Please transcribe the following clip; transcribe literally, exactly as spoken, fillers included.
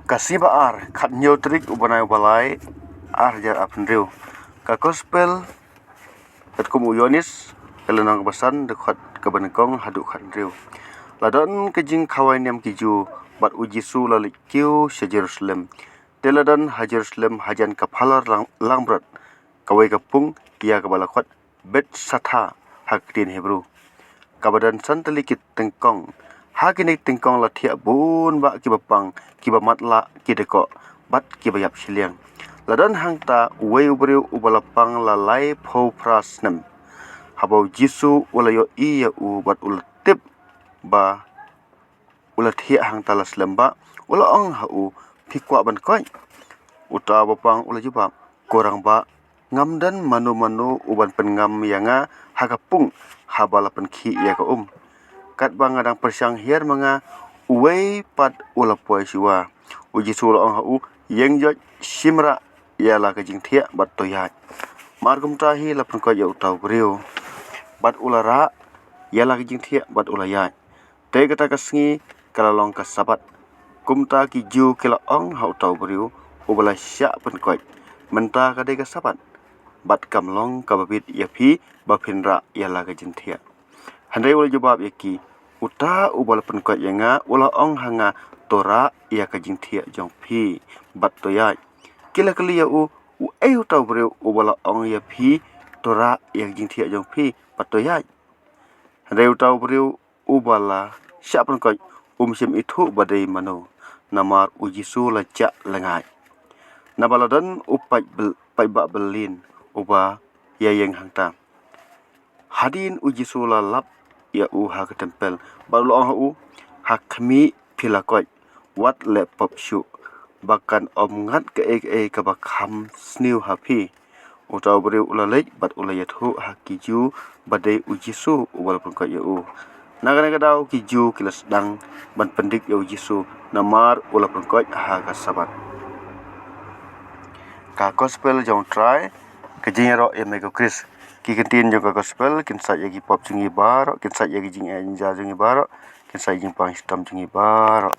Ka sngi ba ar, khathynñiew tarik u bnai ba lai, ar hajar arphew hynriew. Ka Gospel katkum u Ïoannis, ka lynnong ba san, dkhot kaba nyngkong haduh khathynriew. La don ka jingkhawai niam ki Jiw, bad u Jisu u la leit kiew sha Jerusalem. Te la don ha Jerusalem hajan ka phalor lang, langbrot, kawei ka pung, ïa kaba la khot Bethsatha ha ka ktien Hebru, kaba don san tylli ki tyngkong. Ha kine ki tyngkong la thiah bun bah kiba pang, kiba matlah, ki dkoh, bad kiba ïap shiliang. La don hangta uwei u briew uba la pang la laiphew phra snem. Haba u Jisu u la ïohi ïa u bad u la tip ba u la thiah hangta la slem bah, u la ong ha u, "Phi kwah ban koit?" Uta uba pang u la jubab, "Ko rangbah, ngam don mano mano uban pynngam ïa nga ha ka pung haba la pynkhih ïa ka um. Katba nga dang pyrshang hiar ma nga, uwei pat u la poi shuwa." U Jisu u la ong ha u, "Ïeng joit, shim rah ïa la ka jingthiah bad to ïaid." Mar kumta hi la pynkoit ïa uta u briew, bad u la rah ïa la ka jingthiah bad u la ïaid. Te kata ka sngi ka la long ka Sabbath. Kumta ki Jiw ki la ong ha uta u briew uba la shah pynkoit, "Mynta ka dei ka Sabbath, bad kam long kaba bit ïa phi ba phin rah ïa la ka jingthiah." Hynrei u la jubab ïa ki, "Uta uba la pynkoit ïa nga u la ong ha nga, 'To rah ïa ka jingthiah jong phi bad to ïaid.'" Ki la kylli ïa u, "Uei uta u briew uba la ong ïa phi, 'To rah ïa ka jingthiah jong phi bad to ïaid'?" Hynrei uta u briew uba la shah pynkoit um shym ithuh ba dei mano, namar u Jisu la jah lyngngai. Naba la don u paid bel-, paidbah byllien uba ïaïeng hangta. Hadien u Jisu la lap ïa u ha ka templ, bad u la ong ha u, "Ha khmih, phi la koit, wat leh pop shuh, ba kan ym ngat kaei kaei kaba kham sniew ha phi." Uta u briew u la leit bad u la ïathuh ha ki Jiw ba dei u Jisu uba la pynkoit ïa u. Na kane ka daw ki Jiw ki la sdang ban pyndik ïa u Jisu namar u la pynkoit ha ka Sabbath. Ka Gospel jong u Trai. Ka jingïaroh ïa me ko Khrist. Ki kyntien jong ka Gospel kin sait ïa ki pop jong ngi baroh, kin sait ïa ki jingeh jingja jong ngi baroh, kin sait ïa ki jingpang shitom jong ngi baroh.